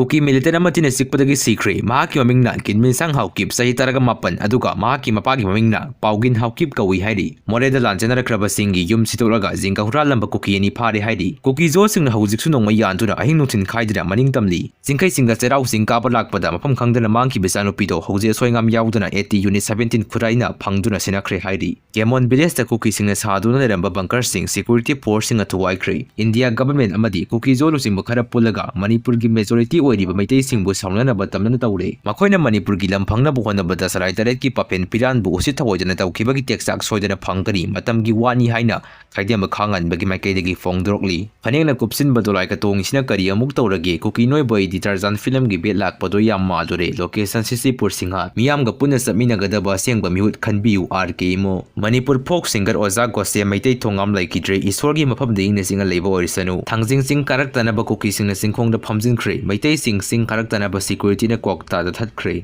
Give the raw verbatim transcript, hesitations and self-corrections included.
ꯀꯨꯀꯤ militant ꯑꯃ ꯇꯤꯟꯅ ꯆꯤꯛꯄꯗꯒꯤ ꯁꯤꯈ꯭ꯔꯦ꯫ ꯃꯍꯥꯛꯀꯤ ꯃꯃꯤꯡꯅ ꯀꯤꯟꯃꯤꯟꯁꯥꯡ ꯍꯥꯎꯀꯤꯞ, ꯆꯍꯤ ꯇꯔꯥꯃꯥꯄꯟ, ꯑꯗꯨꯒ ꯃꯍꯥꯛꯀꯤ ꯃꯄꯥꯒꯤ ꯃꯃꯤꯡꯅ ꯄꯥꯎꯒꯤꯟ ꯍꯥꯎꯀꯤꯞ ꯀꯧꯏ ꯍꯥꯏꯔꯤ꯫ ꯃꯣꯔꯦꯗ ꯂꯥꯟ ꯆꯦꯟꯅꯔꯛꯈ꯭ꯔꯕꯁꯤꯡꯒꯤ ꯌꯨꯝ ꯁꯤꯗꯣꯛꯂꯒ ꯖꯤꯡꯒ ꯍꯨꯔꯥꯜꯂꯝꯕ ꯀꯨꯀꯤ ꯑꯅꯤ ꯐꯥꯔꯦ ꯍꯥꯏꯔꯤ꯫ ꯀꯨꯀꯤꯖꯣꯁꯤꯡꯅ ꯍꯧꯖꯤꯛꯁꯨ ꯅꯣꯡꯃꯩ ꯌꯥꯟꯗꯨꯅ ꯑꯍꯤꯡ ꯅꯨꯡꯊꯤꯜ ꯈꯥꯏꯗꯅ ꯃꯅꯤꯡ ꯇꯝꯂꯤ꯫ ꯆꯤꯡꯈꯩ ꯆꯤꯡꯗ ꯆꯩꯔꯥꯎ ꯆꯤꯡ ꯀꯥꯕ ꯂꯥꯛꯄꯗ ꯃꯐꯝ ꯈꯪꯗꯅ ꯃꯥꯡꯈꯤꯕ ꯏꯆꯥꯅꯨꯄꯤꯗꯣ ꯍꯧꯖꯤꯛ ꯑꯁꯣꯏ ꯑꯉꯥꯝ ꯌꯥꯎꯗꯅ AT unit seventeen ꯈꯨꯔꯥꯏꯅ ꯐꯪꯗꯨꯅ ꯁꯤꯟꯅꯈ꯭ꯔꯦ ꯍꯥꯏꯔꯤ꯫ ꯀꯦꯃꯣꯟ villageꯇ ꯀꯨꯀꯤꯁꯤꯡꯅ ꯁꯥꯗꯨꯅ ꯂꯩꯔꯝꯕ bunkerꯁꯤꯡ security forceꯁꯤꯡꯅ ꯊꯨꯒꯥꯏꯈ꯭ꯔꯦ꯫ ꯏꯟꯗꯤꯌꯥ government ꯑꯃꯗꯤ ꯀꯨꯀꯤꯖꯣ ꯂꯨꯆꯤꯡꯕ ꯈꯔ ꯄꯨꯜꯂꯒ ꯃꯅꯤꯄꯨꯔꯒꯤ majority ꯑꯣꯏꯔꯤꯕ ꯃꯩꯇꯩꯁꯤꯡꯕꯨ ꯁꯥꯎꯅꯅꯕ ꯇꯝꯅꯅ ꯇꯧꯔꯦ꯫ ꯃꯈꯣꯏꯅ ꯃꯅꯤꯄꯨꯔꯒꯤ ꯂꯝ ꯐꯪꯅꯕ ꯍꯣꯠꯅꯕꯗ ꯆꯂꯥꯏ ꯇꯔꯦꯠꯀꯤ ꯄꯥꯐꯦꯟ ꯄꯤꯔꯥꯟꯕꯨ ꯎꯁꯤꯠ ꯊꯑꯣꯏꯗꯅ ꯇꯧꯈꯤꯕꯒꯤ ꯇꯦꯛꯆꯥꯛ ꯁꯣꯏꯗꯅ ꯐꯪꯒꯅꯤ, ꯃꯇꯝꯒꯤ ꯋꯥꯅꯤ ꯍꯥꯏꯅ ꯈꯥꯏꯗꯦꯝꯕ ꯈꯥ ꯉꯟꯕꯒꯤ ꯃꯥꯏꯀꯩꯗꯒꯤ ꯐꯣꯡꯗꯣꯔꯛꯂꯤ꯫ ꯐꯅꯦꯛꯅ ꯀꯨꯞꯁꯤꯟꯕ ꯗꯣꯂꯥꯏ ꯀꯇꯣꯡꯁꯤꯅ ꯀꯔꯤ ꯑꯃꯨꯛ ꯇꯧꯔꯒꯦ? ꯀꯨꯀꯤ ꯅꯣꯏꯕꯨ ꯑꯩꯗꯤ ꯇꯔꯖꯥꯟ filmꯒꯤ ꯕꯦꯠ ꯂꯥꯛꯄꯗꯣ ꯌꯥꯝ ꯃꯥꯜꯂꯨꯔꯦ꯫ Location ꯁꯤꯁꯤꯄꯨꯔ ꯁꯤꯡꯍꯥ꯫ ꯃꯤꯌꯥꯝꯒ ꯄꯨꯟꯅ ꯆꯠꯃꯤꯟꯅꯒꯗꯕ ꯑꯁꯦꯡꯕ ꯃꯤꯍꯨꯠ ꯈꯟꯕꯤꯌꯨ, R K Imo. Manipur folk singer ꯑꯣꯖꯥ ꯒꯣꯁꯦ ꯃꯩꯇꯩ ꯊꯣꯡꯉꯥꯝ ꯂꯩꯈꯤꯗ꯭ꯔꯦ꯫ ꯏꯁꯣꯔꯒꯤ ꯃꯐꯝꯗ ꯏꯪꯅ ꯆꯤꯛꯅ ꯂꯩꯕ ꯑꯣꯏꯔꯁꯅꯨ꯫ ꯊꯥꯡꯖꯤꯡ ꯆꯤꯡ ꯀꯥꯔꯛꯇꯅꯕ ꯀꯨꯀꯤꯁꯤꯡꯅ ꯆꯤꯡꯈꯣꯡꯗ ꯐꯝꯖꯤꯟꯈ꯭ꯔꯦ꯫ ꯃꯩꯇꯩꯁꯤꯡ ꯆꯤꯡ ꯀꯥꯔꯛꯇꯅꯕ securityꯅ ꯀ꯭ꯋꯥꯛꯇꯥꯗ ꯊꯠꯈ꯭ꯔꯦ꯫